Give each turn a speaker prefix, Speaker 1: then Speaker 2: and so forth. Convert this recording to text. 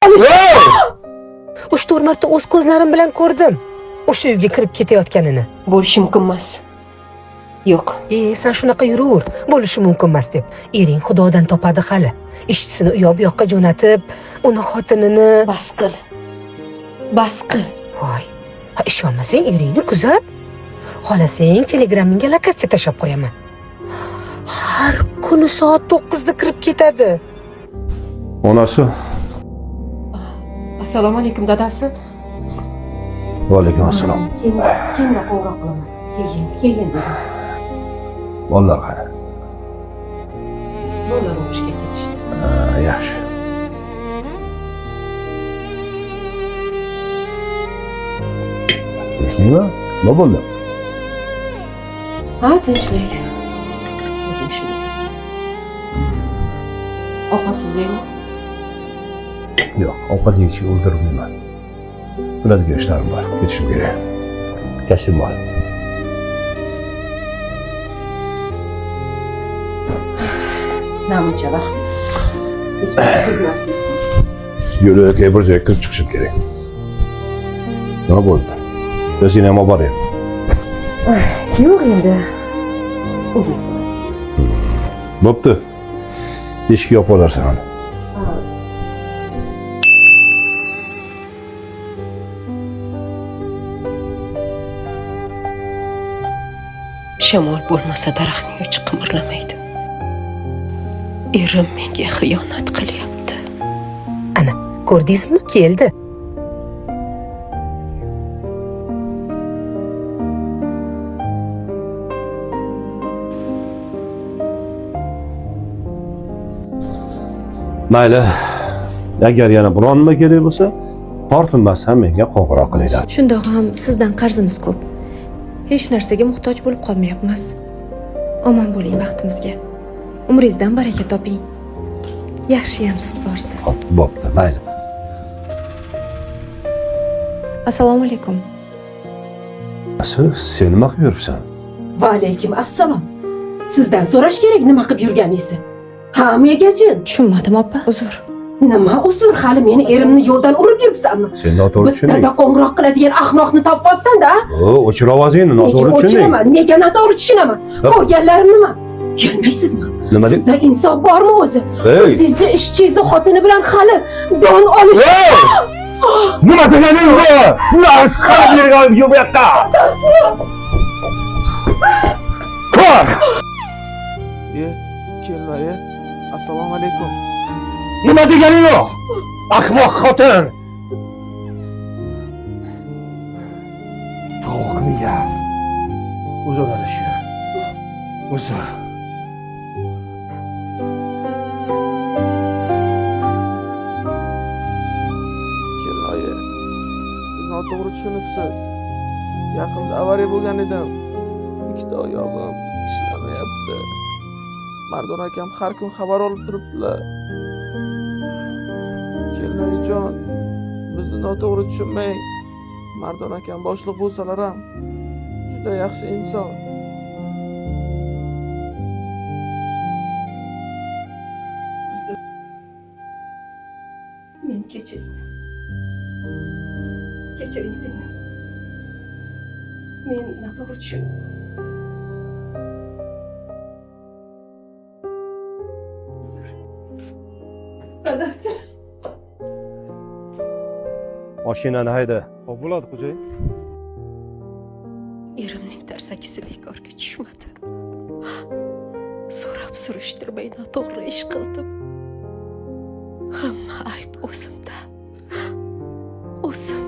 Speaker 1: 3-4 marta o'z ko'zlarim bilan ko'rdim. O'sha uyga kirib ketayotganini.
Speaker 2: Bo'lishi mumkin emas. Yo'q.
Speaker 1: E, sen shunaqa yuraver, bo'lishi mumkin emas deb. Ering xudodan topadi hali. Ishchisini u yoq bu yoqqa jo'natib, uni xotinini...
Speaker 2: Bas qil. Bas qil.
Speaker 1: Voy, ha ishonmasang eringni kuzat. Xohlasang Telegramingga lokatsiya tashlab qo'yaman. Har kuni soat 9 da kirib ketadi.
Speaker 3: Onasi.
Speaker 2: Assalomu alaykum dadasi.
Speaker 3: Va alaykum assalom.
Speaker 2: Keyin keyinroq qo'ng'iroq qilaman. Keyin, keyin dedim.
Speaker 3: Bolalar qani?
Speaker 2: Bolalar o'qishga ketishdi.
Speaker 3: Ha, yaxshi. Tinchlikmi? Nima bo'ldi?
Speaker 2: Ha, tinchlik. O'zim shuni. Ovqat suzaymi?
Speaker 3: Yo'q, ovqat yeyishga o'ldirmayman. Biladigan ishlarim bor, ketishim kerak. Kostyum bor.
Speaker 2: Namuncha vaqt. Hech bir.
Speaker 3: Yo'l yo'lakay bir joyga kirib chiqishim kerak. Nima bo'ldi? Yo seni ham olib boraymi?
Speaker 2: Yo'q endi. O'zim so'ray.
Speaker 3: Bo'pti. Eshikni yopib olarsan.
Speaker 2: Shamol bo'lmasa daraxtning uchi qimirlamaydi. Erim menga xiyonat qilyapti.
Speaker 1: Ana, ko'rdingizmi? Keldi.
Speaker 3: Mayli. Agar yana biron nima kerak bo'lsa, tortinmasdan menga qo'ng'iroq qilinglar.
Speaker 4: Shundoq ham sizdan qarzimiz ko'p. Hech narsaga muhtoj bo'lib qolmayapmiz. Omon bo'ling baxtimizga. Umringizdan baraka toping. Yaxshiyam siz borsiz.
Speaker 3: Bo'pti, mayli.
Speaker 4: Assalomu alaykum.
Speaker 3: Siz sen nima qilib yuribsan?
Speaker 2: Va alaykum assalom. Sizdan so'rash kerak nima qilib yurganingizni. Ha, megajin.
Speaker 4: Tushunmadim opa. Uzr.
Speaker 2: Nima uzr, hali meni erimni yo'ldan urib yuribsanmi?
Speaker 3: Sen noto'g'ri tushunding.
Speaker 2: Bittada qo'ng'iroq qiladigan ahmoqni topib olibsan-da?
Speaker 3: O, o'chir ovozingni, noto'g'ri
Speaker 2: Nega
Speaker 3: tushunding.
Speaker 2: o'chiraman? Nega noto'g'ri tushunaman? Ko'rganlarim nima? Uyalmaysizmi?
Speaker 3: Nima deb?
Speaker 2: Sizda insof bormi o'zi?
Speaker 3: Ey!
Speaker 2: Sizni ishchingizni xotini bilan hali don olish...
Speaker 3: Ey! Nima deganing bu? Nima yerga olib bu yoqqa? Ko'r!
Speaker 5: E, kelinoyi, assalomu alaykum.
Speaker 3: Nima deganing u? Ahmoq xotin! Tovuq miya. Uzr adashim. Uzr.
Speaker 5: Kelinoyi, siz noto'g'ri tushunibsiz. Yaqinda avariya bo'lgan edim. Ikkita oyog'im ishlamayapti. Mardon akam har kun xabar olib turibdilar. Kelinoyijon, bizni noto'g'ri tushunmang. Mardon akam boshliq bo'lsalar ham juda yaxshi inson.
Speaker 2: Meni kechiring. Kechiring singlim. Men noto'g'ri tushundim. Dadasi.
Speaker 3: Mashinani hayda.
Speaker 6: Xo'p bo'ladi, xo'jayin.
Speaker 2: Erimning tarsakisi bekorga tushmadi. So'rab surishtirmay noto'g'ri ish qildim. Hamma ayb o'zimda. O'zim